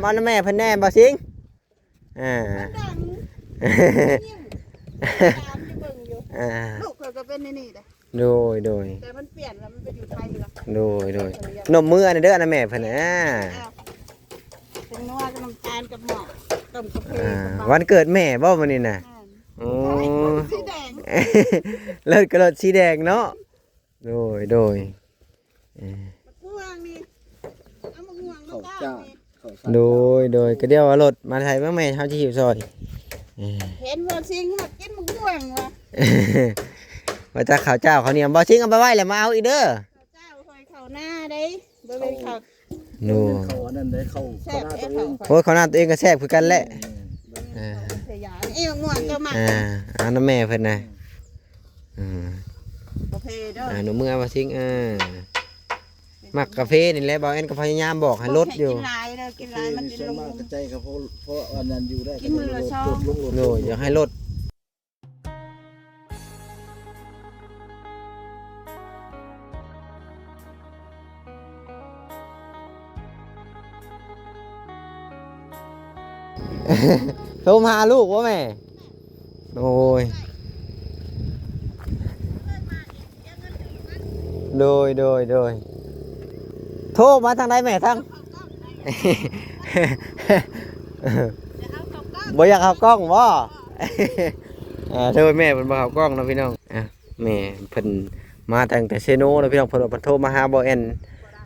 ມານຳແມ່ເພິ່ນແດ່ ບໍ່ສິງ. ອ່າ ຕາມຢູ່ເບິ່ງຢູ່ ອ່າ ລູກຂ້ອຍກໍເປັນແນວນີ້ເດ້. ໂດຍ ໂດຍ ແຕ່ມັນປ່ຽນແລ້ວ ມັນໄປຢູ່ໄທລະ. ໂດຍ ໂດຍ ນົມມືອັນນີ້ເດີ ອັນນັ້ນແມ່ເພິ່ນນະ. ເປັນນົວກັບນ້ຳຕານກັບໝໍ້ ຕົ້ມກາເຟ ອ່າ ກັບໝໍ້ ວັນເກີດແມ່ບໍ່ມື້ນີ້ນະ? ແມ່ນ ໂອ້ ສີແດງ ເລີດກໍເລີດສີແດງເນາະ. ໂດຍ ໂດຍ ເອີ ໝາກມ່ວງນີ້ ເອົາໝາກມ່ວງມາ ເຂົ້າຈ້າງ ເຈົ້ານີ້ ເຂົ້າສານ ໂດຍ ໂດຍ ກໍດຽວເອົາລົດມາໃສ່ ມາແມ່ເຮົາຊິຫິ້ວຊ່ອຍ. ເອີ ເຫັນບໍ່ ຊິງ ມັກກິນໝາກມ່ວງວ່າ ວ່າຈະເຂົ້າເຈົ້າເຂົ້າໜຽມ ບໍ່ ຊິງ ເອົາໄປໄວ້ແລ້ວມາເອົາອີກເດີ. ເຂົ້າເຈົ້າ ຂ້ອຍເຂົ້ານາເດ້ ບໍ່ແມ່ນເຂົ້າ ໂດຍ ເຂົ້າອັນນັ້ນເດ້ ເຂົ້າ ແຊບ ເຂົ້ານາຕົວເອງ ເດ້ ເຂົ້າຂ້ອຍ ໂອ້ຍ ເຂົ້ານາຕົວເອງກໍແຊບຄືກັນແຫຼະ. ແມ່ນ ເອີ ເອີ ໝາກມ່ວງເຈົ້າມັກ ອ່າ ເອົານຳແມ່ເພິ່ນນະ. ອືມ ອືມ ກາເຟເດີ ອ່າ ໜູເມືອວ່າຊິງ ເອີ ມັກກາເຟນີ້ແຫຼະ ບ່າວແອນກໍພະຍາຍາມບອກໃຫ້ລົດຢູ່. ກິນຫຼາຍເດີ ກິນຫຼາຍມັນຊິລົງ ກະໃຈກໍພໍ ພໍອັນນັ້ນຢູ່ໄດ້ ກິນມື້ລະຊອງ ໂດຍ ຢາກໃຫ້ລົດ. ໂທມາຫາລູກບໍ່ແມ່? ໂອ້ຍ ໂດຍ ໂດຍ ໂດຍ ໂທມາທາງໃດແມ່? ທາງ ບໍ່ຢາກເຂົ້າກ້ອງບໍ່? ອ່າ ໂດຍ ແມ່ເພິ່ນບໍ່ເຂົ້າກ້ອງເນາະພີ່ນ້ອງ. ອ່ະ ແມ່ເພິ່ນມາຕັ້ງແຕ່ເຊໂນເນາະພີ່ນ້ອງ ເພິ່ນວ່າເພິ່ນໂທມາຫາບໍ່ແອນ. ຕາ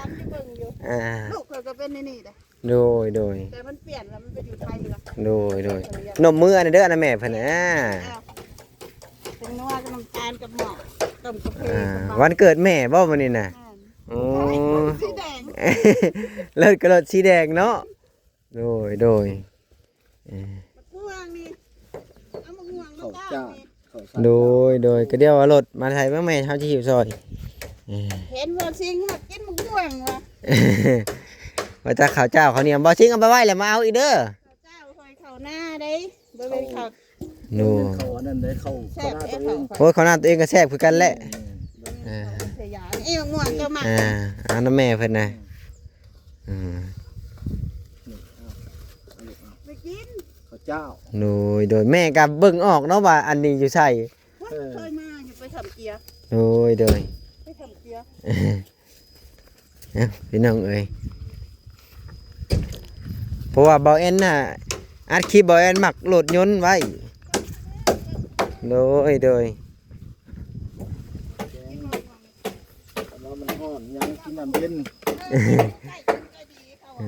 ມຢູ່ເບິ່ງຢູ່ ອ່າ ລູກຂ້ອຍກໍເປັນແນວນີ້ເດ້. ໂດຍ ໂດຍ ແຕ່ມັນປ່ຽນແລ້ວ ມັນໄປຢູ່ໄທລະ. ໂດຍ ໂດຍ ນົມມືອັນນີ້ເດີ ອັນນັ້ນແມ່ເພິ່ນນະ. ເປັນນົວກັບນ້ຳຕານກັບໝໍ້ ຕົ້ມກາເຟ ອ່າ ກັບໝໍ້ ວັນເກີດແມ່ບໍ່ມື້ນີ້ນະ? ແມ່ນ ໂອ້ ສີແດງ ເລີດກໍເລີດສີແດງເນາະ. ໂດຍ ໂດຍ ເອີ ໝາກມ່ວງນີ້ ເອົາໝາກມ່ວງມາ ເຂົ້າ ເຈົ້າ ຈ້າງ ນີ້ ໂດຍ ໂດຍ ກໍດຽວເອົາລົດມາໃສ່ ມາແມ່ເຮົາຊິຫິ້ວຊ່ອຍ. ເອີ ເຫັນບໍ່ ຊິງ ມັກກິນໝາກມ່ວງວ່າ ວ່າຈະເຂົ້າເຈົ້າເຂົ້າໜຽມ ບໍ່ ຊິງ ເອົາໄປໄວ້ແລ້ວມາເອົາອີກເດີ. ເຂົ້າເຈົ້າ ຂ້ອຍເຂົ້ານາເດ້ ບໍ່ແມ່ນເຂົ້າ ໂດຍ ເຂົ້າອັນນັ້ນເດ້ ເຂົ້າ ແຊບ ເຂົ້ານາຕົວເອງ ເຂົ້າຂ້ອຍ ໂອ້ຍ ເຂົ້ານາຕົວເອງກໍແຊບຄືກັນແຫຼະ. ແມ່ນ ເອີ ເອີ ໝາກມ່ວງເຈົ້າມັກ ອ່າ ເອົານຳແມ່ເພິ່ນນະ. ອືມ ນີ້ ເອົາ ເອົາ ໄປກິນເຂົ້າເຈົ້າ. ໂດຍ ໂດຍ ແມ່ກໍເບິ່ງອອກເນາະວ່າອັນນີ້ຢູ່ໃສ. ເອີ ເຄີຍມາຢູ່ ໄປຖ້ຳເກຍ. ໂດຍ ໂດຍ ໄປຖ້ຳເກຍ. ເອົ້າ ພີ່ນ້ອງເອີຍ ເພາະວ່າບ່າວແອນນະ ອັດຄລິບ ບ່າວແອນມັກໂຫຼດຍົນໄວ້. ໂດຍ ໂດຍ ແລ້ວມັນຮ້ອນ ຍັງກິນນ້ຳເຢັນ.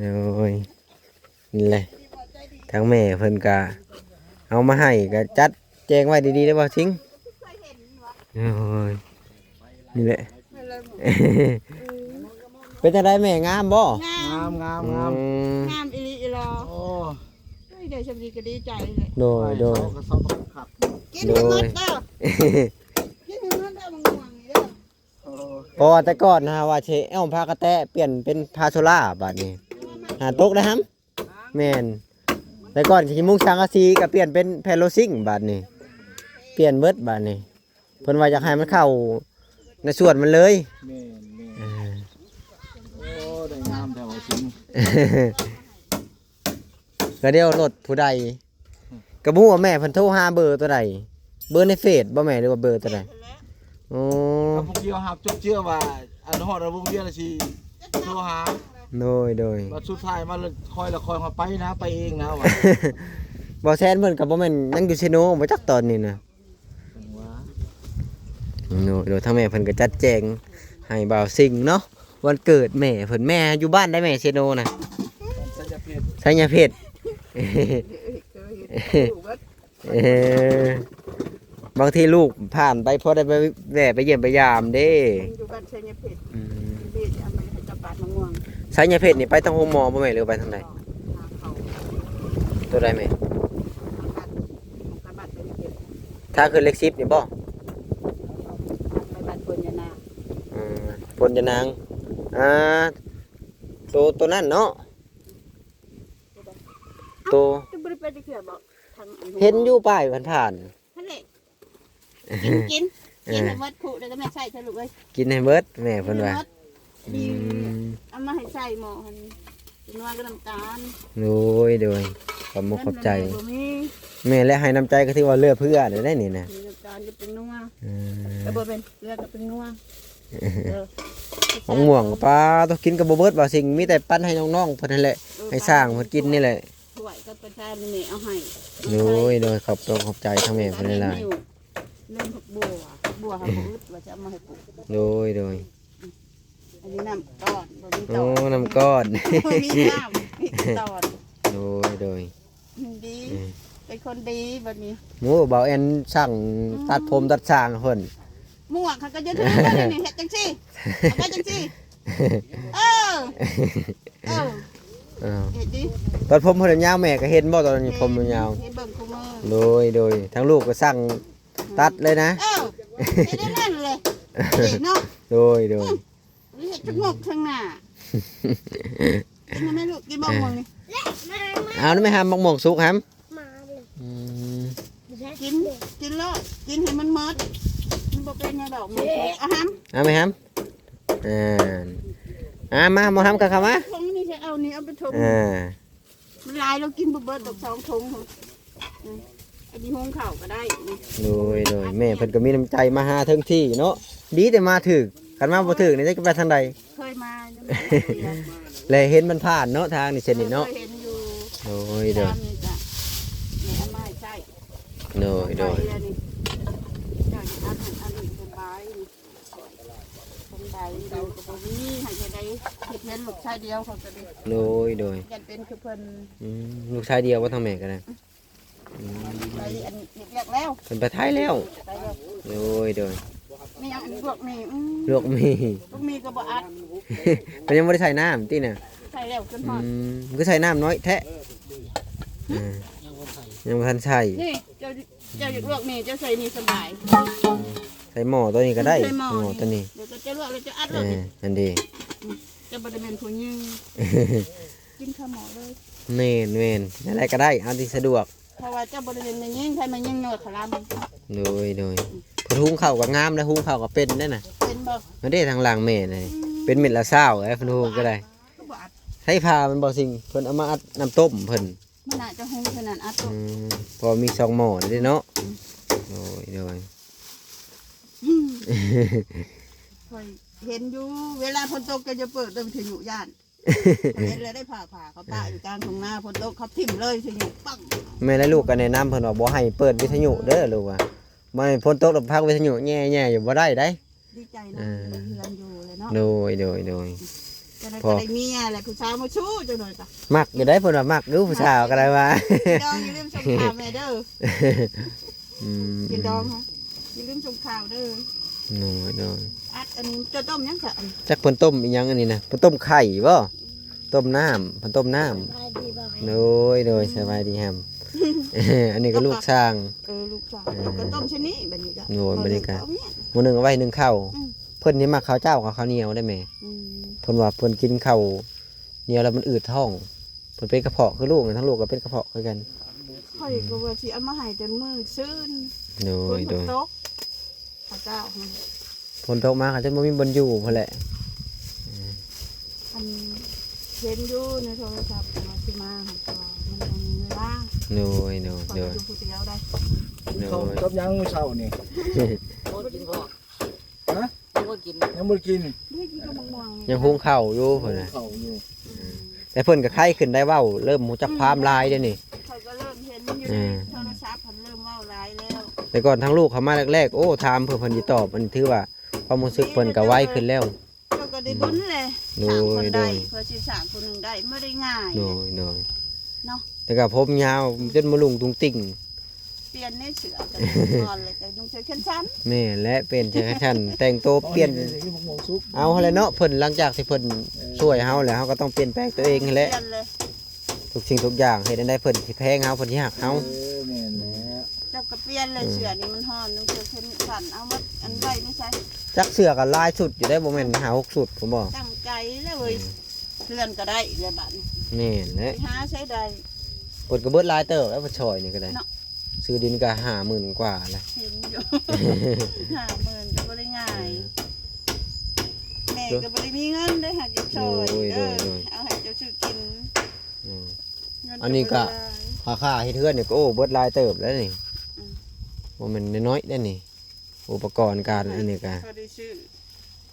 ໂດຍ ນີ້ແຫຼະ ທາງແມ່ເພິ່ນກະເອົາມາໃຫ້ ກະຈັດແຈງໄວ້ດີໆ ເດີບໍ່ຊິງ. ໂອ້ຍ ນີ້ແຫຼະ ເປັນຈັ່ງໃດແມ່ ງາມບໍ່? ງາມ ງາມ ງາມ ງາມ ອືມ ງາມອີ່ຫຼີອີ່ຫຼໍ. ໂອ້ ໂອ້ຍ ໄດ້ຊ່ຳນີ້ກໍດີໃຈແລ້ວ. ໂດຍ ໂດຍ ເຂົາກໍຊອບຄັກ ກິນໃຫ້ໝົດເດີ ໂດຍ ກິນໃຫ້ໝົດເດີ ໝາກມ່ວງນີ້ເດີ. ເພາະວ່າແຕ່ກ່ອນນະວ່າຊິເອົາຜ້າກະແຕະປ່ຽນເປັນຜ້າໂຊລາ ບາດນີ້ຫາຕົກໄດ້ຫຳ. ແມ່ນ ແຕ່ກ່ອນຊິມຸງສັງກະສີກໍປ່ຽນເປັນແຜ່ນໂລຊິງ ບາດນີ້ປ່ຽນເບິດ. ບາດນີ້ເພິ່ນວ່າຢາກໃຫ້ມັນເຂົ້າໃນສວນມັນເລີຍ. ແມ່ນ ແມ່ນ ເອີ ໂອ້ ໄດ້ງາມແທ້ວ່າຊິງ. ກະດຽວລົດຜູ້ໃດ ກະບໍ່ຮູ້ວ່າແມ່ເພິ່ນໂທຫາເບີຕົວໃດ ເບີໃນເຟສບໍ່ແມ່ ຫຼືວ່າເບີຕົວໃດ? ໂອ້ ກໍບໍ່ກ່ຽວຮັບ ຈົດເຈື່ອວ່າ ອັນຮອດໂຮງຮຽນຊິໂທຫາ. ໂດຍ ໂດຍ ບັດສຸດທ້າຍມາ ຂ້ອຍລະ ຂ້ອຍຫາໄປນະ ໄປເອງນະວ່າ. ບໍ່ແຊນເພິ່ນກໍບໍ່ແມ່ນຍັງຢູ່ເຊໂນບໍ່ຈັກຕອນນີ້ນະ. ໂດຍ ໂດຍ ທາງແມ່ເພິ່ນກໍຈັດແຈງໃຫ້ບ່າວຊິງເນາະ ວັນເກີດແມ່ເພິ່ນ. ແມ່ຢູ່ບ້ານໃດແມ່ ເຊໂນນະ? ໄຊຍະເພັດ ໄຊຍະເພັດ. ເອີ ບາງທີລູກຜ່ານໄປ ພໍໄດ້ໄປແວ່ໄປຢ້ຽມໄປຢາມເດ້. ຢູ່ບ້ານໄຊຍະເພັດ. ອືມ ນີ້ຊິເອົາໄປໃຫ້ເຈົ້າປາດມະມ່ວງ. ໄຊຍະເພັດນີ້ໄປທາງໂຮງໝໍບໍ່ແມ່ ຫຼືໄປທາງໃດ? ທາງເຂົ້າ ຕົວໃດແມ່? ທາງກັນ ທາງກັນບັດໄຊຍະເພັດ ທາງຂຶ້ນເລກສິບນີ້ບໍ່? ໄປບ້ານໂພນຍານາງ. ອືມ ໂພນຍານາງ ອ່າ ໂຕ ໂຕນັ້ນເນາະ ໂຕ ເຈົ້າບໍ່ໄດ້ໄປຈັກເທື່ອບໍ່? ທາງອັນ ເຫັນຢູ່ປ້າຍຜ່ານໆ ຫັ້ນແຫຼະ. ກິນ ກິນ ກິນໃຫ້ໝົດຄຸ ແລ້ວກໍແມ່ໃສ່ເຖາະລູກເອີຍ. ກິນໃຫ້ເບິດແມ່ເພິ່ນວ່າ. ກິນໃຫ້ໝົດ ອືມ ເອົາມາໃຫ້ໃສ່ໝໍ້ຫັ້ນ ເປັນນົວກັບນ້ຳຕານ. ໂດຍ ໂດຍ ຂອບມຸກຂອບໃຈ. ແມ່ນແຫຼະ ໃຫ້ນ້ຳໃຈກໍຖືວ່າເຫຼືອເພື່ອແລ້ວເດ້ນີ້ນະ. ມີນ້ຳຕານກັບແປ້ງນົວ. ເອີ ເອີ ບໍ່ແມ່ນ ເກືອກັບແປ້ງນົວ. ເອີ ໝາກມ່ວງ ປາດໂທ້ ກິນກໍບໍ່ເບິດວ່າສິ່ງ ມີແຕ່ປັນໃຫ້ນ້ອງໆເພິ່ນຫັ້ນແຫຼະ ເອີ ໃຫ້ຊ່າງເພິ່ນກິນນີ້ແຫຼະ. ຖ້ວຍກັບກະຊາມນີ້ແມ່ເອົາໃຫ້. ໂດຍ ໂດຍ ຂອບອົກຂອບໃຈທາງແມ່ເພິ່ນຫຼາຍໆ. ເລີ່ມຜັກບົວ ຜັກບົວເຮົາບໍ່ອຶດວ່າຈະເອົາມາໃຫ້ປູກ. ໂດຍ ໂດຍ. ອັນນີ້ນ້ຳກ້ອນ ບໍ່ມີຕອນ. ໂອ້ ນ້ຳກ້ອນ ບໍ່ມີນ້ຳ ມີແຕ່ຕອນ. ໂດຍ ໂດຍ. ດີ ເປັນຄົນດີບັດນີ້. ໂອ້ ບ່າວແອນຊ່າງຕັດຜົມຕັດຊ່າງເພິ່ນ. ໝວກເຂົາກໍຢູ່ຖືກ ເຮັດຈັ່ງຊີ້ ເອົາໄປຈັ່ງຊີ້. ເອີ ເອີ ເອີ ເຮັດດີ. ຕັດຜົມເພິ່ນຍາວ ແມ່ກໍເຫັນບໍ່ ຕອນຜົມຍາວ. ເຫັນເບິ່ງຄູ່ມື້. ໂດຍ ໂດຍ. ທາງລູກກໍຊ່າງຕັດເລີຍນະ. ເອີ ເຮັດແນວນັ້ນເລີຍເນາະ. ໂດຍ ໂດຍ. ເຮັດຈັກງອກທາງໜ້າ. ກິນໄດ້ໄໝລູກ? ກິນໝາກມ່ວງນີ້. ເອົາໄດ້ໄໝຫຳ ໝາກມ່ວງສຸກຫຳ. ອືມ ກິນ ກິນໂລດ ກິນໃຫ້ມັນໝົດ ມັນບໍ່ເປັນຫຍັງດອກ. ເອົາຫຳ ເອົາໄໝຫຳ. ອ່າ ອ່າ ມາ ໝໍຫຳ ເຂົ້າມາ. ຖົງນີ້ໃຊ້ເອົານີ້ ເອົາໄປຖົງ. ອ່າ ມັນຫຼາຍ ລາວກິນບໍ່ເບິດດອກ ສອງຖົງພຸ້ນ. ອືມ ອັນນີ້ຫຸງເຂົ້າກໍໄດ້. ໂດຍ ໂດຍ. ແມ່ເພິ່ນກໍມີນ້ຳໃຈມາຫາເຖິງທີ່ເນາະ ດີແຕ່ມາຖືກ ຄັນມາບໍ່ຖືກນີ້ຈັກຈະໄປທາງໃດ. ເຄີຍມາຢູ່ ແລະເຫັນມັນຜ່ານເນາະ ທາງນີ້ເສັ້ນນີ້ເນາະ. ເອີ ເຄີຍເຫັນຢູ່. ໂດຍ ໂດຍ. ແມ່ເອົາມາໃຫ້ໃຊ້. ໂດຍ ໂດຍ. ເຈົ້າຊິອັດອັນນີ້ສະບາຍ. ຄົນໃດຢູ່ກໍບໍ່ມີ ໃຫ້ໄດ້ເຮັດເຮືອນລູກຊາຍດຽວເຂົາກໍໄດ້. ໂດຍ ໂດຍ. ຢ້ານເປັນຄືເພິ່ນ. ອືມ ລູກຊາຍດຽວບໍ່ ທາງແມ່ກໍໄດ້. ອືມ ໄປອັນເຮັດວຽກແລ້ວ ເພິ່ນໄປໄທແລ້ວ. ໄປແລ້ວ. ໂດຍ ໂດຍ. ມີຫຍັງອັນນີ້ ລວກໝີ່. ອືມ ລວກໝີ່ ລວກໝີ່ກໍບໍ່ອັດ. ເພິ່ນຍັງບໍ່ໄດ້ໃສ່ນ້ຳຕິນະ? ໃສ່ແລ້ວ ຈົນຮອດ. ອືມ ຄືໃສ່ນ້ຳນ້ອຍແທ້. ເອີ ຍັງບໍ່ທັນໃສ່ ຍັງບໍ່ທັນໃສ່. ນີ້ ເຈົ້າ ເຈົ້າຢາກລວກໝີ່ ເຈົ້າໃສ່ນີ້ສະບາຍ. ໃສ່ໝໍ້ຕົວນີ້ກໍໄດ້. ໃສ່ໝໍ້ ໝໍ້ ນີ້ ຕົວນີ້. ດຽວກໍຈະລວກແລ້ວຈະອັດໂລດ. ເອີ ຫັ້ນເດ. ອືມ ເຈົ້າບໍ່ໄດ້ແມ່ນຜູ້ຍິງ ກິນຄາໝໍ້ເລີຍ. ແມ່ນ ແມ່ນ. ແນວໃດກໍໄດ້ ເອົາທີ່ສະດວກ ເພາະວ່າເຈົ້າບໍ່ໄດ້ເປັນແມ່ຍິງ. ໃຜແມ່ຍິງນວດຂະລຳ. ໂດຍ ໂດຍ. ເພິ່ນຫຸງເຂົ້າກໍງາມນະ ຫຸງເຂົ້າກໍເປັນເດ້ນະ. ເປັນບໍ່? ນັ້ນເດ້ ທາງຫຼັງແມ່ນະ. ອືມ ເປັນເມັດລະຊາວເດ້ ເພິ່ນຫຸງກໍໄດ້. ຄືບໍ່ອັດ ໃຊ້ຜ້າແມ່ນບໍ່ ສິ່ງເພິ່ນເອົາມາອັດນ້ຳຕົ້ມເພິ່ນ. ມັນໜ້າຈະຫຸງເທົ່ານັ້ນ ອັດໂຕ. ອືມ ເພາະມີສອງໝໍ້ເດ້ເນາະ. ອືມ ໂດຍ ໂດຍ. ອືມ ຂ້ອຍເຫັນຢູ່ ເວລາຝົນຕົກກໍຢ່າເປີດເດີ ວິທະຍຸຢ້ານ. ເຫັນແລ້ວໄດ້ ຜ້າ ຜ້າເຂົາປະຢູ່ກາງທົ່ງນາ ຝົນຕົກເຂົາຖິ້ມເລີຍ ວິທະຍຸປັ້ງ. ແມ່ນແລ້ວ ລູກກໍແນະນຳເພິ່ນວ່າບໍ່ໃຫ້ເປີດວິທະຍຸເດີ ລູກວ່າ ບໍ່ໃຫ້ຝົນຕົກແລ້ວພັກວິທະຍຸແຍ່ໆຢູ່ ບໍ່ໄດ້ໃດ. ດີໃຈນຳ ເອີ ໄດ້ເຮືອນຢູ່ແລ້ວເນາະ. ໂດຍ ໂດຍ ໂດຍ. ຈັກໜ້ອຍກໍໄດ້ເມຍແຫຼະ ຜູ້ສາວມາຊູ້ ຈັກໜ້ອຍກໍມັກຢູ່ໃດ໋ ເພິ່ນວ່າມັກຢູ່ ຜູ້ສາວກໍໄດ້ວ່າ. ດອງຢ່າລືມສົ່ງຂ່າວແມ່ເດີ. ອືມ ກິນດອງຫະ ຢ່າລືມສົ່ງຂ່າວເດີ. ໂດຍ ໂດຍ. ອັດອັນນີ້ຈະຕົ້ມຫຍັງຊະ? ຈັກເພິ່ນຕົ້ມອີ່ຫຍັງອັນນີ້ນະ ເພິ່ນຕົ້ມໄຂ່ບໍ່? ຕົ້ມນ້ຳ ເພິ່ນຕົ້ມນ້ຳ. ສະບາຍດີບໍ່? ໂດຍ ໂດຍ ສະບາຍດີຫຳ. ອັນນີ້ກໍລູກຊ່າງ. ເອີ ລູກຊ່າງ. ເອີ ແລ້ວກໍຕົ້ມຊະນີ້ ບັດນີ້ກໍ ໂດຍ ບັດນີ້ກໍ ມື້ໜຶ່ງເອົາໄວ້ໜຶ້ງເຂົ້າ. ອືມ ເພິ່ນນີ້ມັກເຂົ້າເຈົ້າກັບເຂົ້າໜຽວໄດ໋ແມ່. ອືມ ເພິ່ນວ່າເພິ່ນກິນເຂົ້າໜຽວແລ້ວມັນອືດທ້ອງ ເພິ່ນເປັນກະເພາະຄືລູກ ທັງລູກກໍເປັນກະເພາະຄືກັນ. ຂ້ອຍກໍວ່າຊິເອົາມາໃຫ້ແຕ່ມື້ຊືນ. ໂດຍ ໂດຍ. ຝົນຕົກ ເຂົາເຈົ້າ ຝົນຕົກມາກໍຈະບໍ່ມີບ່ອນຢູ່ພຸ້ນແຫຼະ. ອັນເຫັນຢູ່ໃນໂທລະສັບວ່າຊິມາ ແຕ່ວ່າມັນຍັງມີເວລາ. ໂດຍ ໂດຍ ຂ້ອຍ ໂດຍ ຢູ່ຜູ້ດຽວໄດ໋. ໂດຍ ເຂົ້າກັບຫຍັງມື້ເຊົ້ານີ້? ບໍ່ກິນບໍ່? ຮະ? ຍັງບໍ່ກິນ ຍັງບໍ່ໄດ້ກິນ. ເດ້ ກິນກັບໝາກມ່ວງນີ້ ຍັງຫຸງເຂົ້າຢູ່ເພິ່ນນະ ຫຸງເຂົ້າຢູ່. ອືມ ແຕ່ເພິ່ນກໍໄຄຂຶ້ນໄດ້ ເວົ້າເລີ່ມຮູ້ຈັກຄວາມຫຼາຍເດນີ້. ຂ້ອຍກໍເລີ່ມເຫັນຢູ່ໃນ ອືມ ໂທລະສັບ ເພິ່ນເລີ່ມເວົ້າຫຼາຍແລ້ວ. ແຕ່ກ່ອນທາງລູກເຂົາມາແລກໆ ໂອ້ ຖາມເພື່ອເພິ່ນຊິຕອບ ອັນຖືວ່າຄວາມຮູ້ສຶກເພິ່ນກໍໄວຂຶ້ນແລ້ວ. ເຈົ້າກໍໄດ້ບຸນແຫຼະ ອືມ ສ້າງຄົນໄດ້ ໂດຍ ໂດຍ ເພື່ອຊິສ້າງຜູ້ໜຶ່ງໄດ້ ບໍ່ໄດ້ງ່າຍ. ໂດຍ ໂດຍ. ເນາະ ແຕ່ກໍຜົມຍາວຈົນມາລຸງຕຸງຕິ່ງ. ປ່ຽນໃນເສື້ອ ແຕ່ກ່ອນແລ້ວກໍນຸ່ງເສື້ອແຂນສັ້ນ. ແມ່ນແຫຼະ ປ່ຽນເສື້ອແຂນສັ້ນ ແຕ່ງໂຕປ່ຽນ ເອົາຫັ້ນແຫຼະເນາະ. ເພິ່ນ ຫຼັງຈາກທີ່ເພິ່ນ ເອີ ຊ່ວຍເຮົາແລ້ວ ເຮົາກໍຕ້ອງປ່ຽນແປງຕົວເອງຫັ້ນແຫຼະ. ປ່ຽນເລີຍ ທຸກສິ່ງທຸກຢ່າງ ເຮັດແນວໃດເພິ່ນຊິແພງເຮົາ ເພິ່ນຊິຮັກເຮົາ. ເອີ ແມ່ນແລ້ວ. ເຈົ້າກໍປ່ຽນເລີຍ ເອີ ເສື້ອນີ້ມັນຮ້ອນ ນຸ່ງເສື້ອແຂນສັ້ນ ເອົາໝົດ ອັນໄວ້ໃນໃສ? ຈັກເສື້ອກໍຫຼາຍຊຸດຢູ່ເດ້ ບໍ່ແມ່ນຫ້າຫົກຊຸດພຸ້ນບໍ່? ຕັ້ງໃຈແລ້ວເວີຍ. ອືມ ເຮືອນກໍໄດ້ແລ້ວບາດນີ້. ແມ່ນແຫຼະ ຊິຫາໃສໄດ້? ເພິ່ນກໍເບິດຫຼາຍເຕີບແລ້ວ ເພິ່ນຊ່ອຍນີ້ກໍໄດ້ເນາະ. ຊື້ດິນກໍຫ້າໝື່ນກວ່າແລ້ວ ເຫັນຢູ່ ຫ້າໝື່ນກໍບໍ່ໄດ້ງ່າຍ. ເອີ ແມ່ ກໍບໍ່ໄດ້ມີເງິນເດ້ ຫາກິນຊ່ອຍ. ໂດຍ ເອີ ໂດຍ ໂດຍ ເອົາໃຫ້ເຈົ້າຊື້ກິນ. ອືມ ເງິນ ອັນນີ້ກໍ ກໍບໍ່ໄດ້ຫຼາຍ ຄ່າ ຄ່າເຮັດເຮືອນນີ້ກໍ ໂອ້ ເບິດຫຼາຍເຕີບແລ້ວນີ້. ອືມ ບໍ່ແມ່ນນ້ອຍໆເດ້ນີ້ ອຸປະກອນການອັນນີ້ກໍ ພໍໄດ້ຊື້.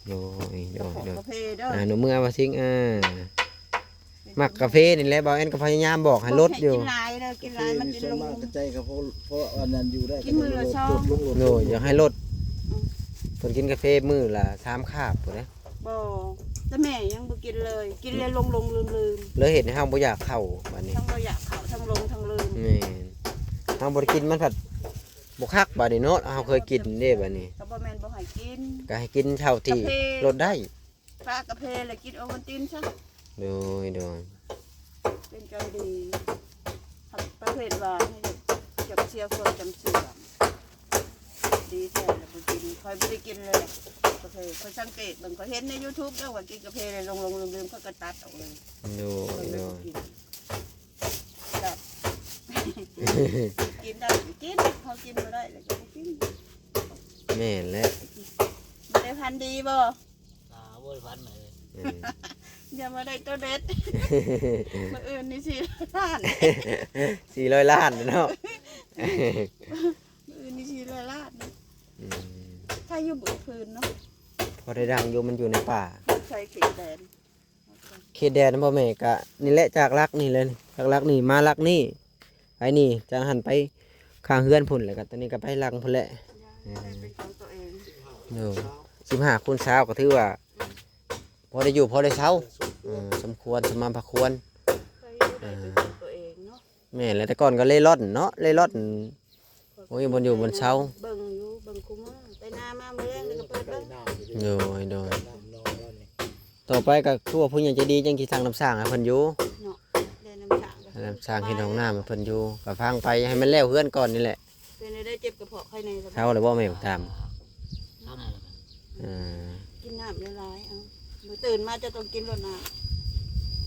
ໂດຍ ໂດຍ ໂດຍ ກາແຟເດີ ອາ ໜູເມືອວ່າຊິງ ອາ ມັກກາເຟນີ້ແຫຼະ. ບ່າວແອນກໍພະຍາຍາມບອກໃຫ້ລົດຢູ່. ກິນຫຼາຍເດີ ກິນຫຼາຍມັນເປັນລົງ. ສ່ວນມາກກະໃຈກໍພໍ ພໍອັນນັ້ນຢູ່ໄດ້ ກິນມື້ລະຊອງ. ໂດຍ ຢາກໃຫ້ລົດ. ອືມ ເພິ່ນກິນກາເຟມື້ລະສາມຄາບພຸ້ນເດ້. ບໍ່ ແຕ່ແມ່ຍັງບໍ່ກິນເລີຍ ກິນແລ້ວຫຼົງໆລືມໆ ເລີຍເຮັດໃຫ້ເຮົາບໍ່ຢາກເຂົ້າບາດນີ້ ທັງບໍ່ຢາກເຂົ້າ ທັງຫຼົງທັງລືມ. ແມ່ນ ເຮົາບໍ່ໄດ້ກິນມັນພັດ ບໍ່ຄັກບາດນີ້ເນາະ. ເຮົາເຄີຍກິນເດ້ບາດນີ້ ກໍບໍ່ແມ່ນບໍ່ໃຫ້ກິນ ກໍໃຫ້ກິນເທົ່າທີ່ ກາເຟ ລົດໄດ້. ປະກາເຟແລ້ວກິນໂອວັນຕິນຊະ. ໂດຍ ໂດຍ ເປັນໃຈດີ. ປະເພດວ່າໃຫ້ຈັກເຊຍພວກຈຳເສື່ອມ ດີແທ້ແລ້ວບໍ່ກິນ. ຂ້ອຍບໍ່ໄດ້ກິນເລີຍກາເຟ. ຂ້ອຍສັງເກດເບິ່ງ ຂ້ອຍເຫັນໃນຢູທູບແລ້ວວ່າກິນກາເຟແລ້ວຫຼົງໆລືມໆ ຂ້ອຍກໍຕັດອອກເລີຍ. ໂດຍ ຂ້ອຍບໍ່ໄດ້ ໂດຍ ກິນ. ແບບ ກິນໄດ້ກໍກິນ ເຮົາກິນບໍ່ໄດ້ແລ້ວກໍບໍ່ກິນ. ແມ່ນແຫຼະ. ບໍ່ໄດ້ຝັນດີບໍ່? ອ່າ ບໍ່ໄດ້ຝັນເລີຍ. ເອີ ຢ່າມາໄດ້ໂຕເດັດ. ມື້ອື່ນນີ້ສີ່ຮ້ອຍລ້ານ ສີ່ຮ້ອຍລ້ານເນາະ. ມື້ອື່ນນີ້ສີ່ຮ້ອຍລ້ານ. ອືມ ໃຜຢູ່ບຶດພື້ນເນາະ. ພໍໄດ້ດັງຢູ່ ມັນຢູ່ໃນປ່າ. ໃສ່ເຂດແດນ ເຂດແດນນະບໍ່ແມ່? ກະນີ້ແຫຼະ ຈາກຫຼັກນີ້ແຫຼະ ຈາກຫຼັກນີ້ມາຫຼັກນີ້ ໄປນີ້ ຈາກຫັ້ນໄປຂ້າງເຮືອນພຸ້ນ ແລ້ວກະຕອນນີ້ກະໄປຫຼັງພຸ້ນແຫຼະ. ເປັນຂອງຕົວເອງ. ໂດຍ ສິບຫ້າຄູນຊາວ ກໍຖືວ່າພໍໄດ້ຢູ່ພໍໄດ້ເຊົາ. ເອີ ສົມຄວນ ສະໝ່ຳພະຄວນ. ໄປຢູ່ໄດ້ເປັນຂອງຕົວເອງເນາະ. ແມ່ນແຫຼະ ແຕ່ກ່ອນກໍເລ່ລ່ອນເນາະ ເລ່ລ່ອນ ໂອ້ຍ ບໍ່ມີບ່ອນຢູ່ບ່ອນເຊົາ. ເບິ່ງຢູ່ ເບິ່ງຄູ່ມື້ ໄປນາມາມື້ແລງກໍເປີດເບິ່ງ. ໂດຍ ໂດຍ ຕໍ່ໄປກໍຄືວ່າຜູ້ໃຫຍ່ໃຈດີຈັ່ງຊິສັ່ງນ້ຳສ້າງໃຫ້ເພິ່ນຢູ່ເນາະ. ໄດ້ນ້ຳສ້າງ ນ້ຳສ້າງເຮັດຫ້ອງນ້ຳໃຫ້ເພິ່ນຢູ່ ກໍຟັງໄປໃຫ້ມັນແລ້ວເຮືອນກ່ອນນີ້ແຫຼະ. ເປັນໄດ້ເຈັບກະເພາະໄຄແນ່ ເຊົາແລ້ວບໍ່ແມ່? ຖາມ. ເອີ ກິນນ້ຳຫຼາຍໆ ເອົາ ມື້ຕື່ນມາເຈົ້າຕ້ອງກິນໂລດນ້ຳ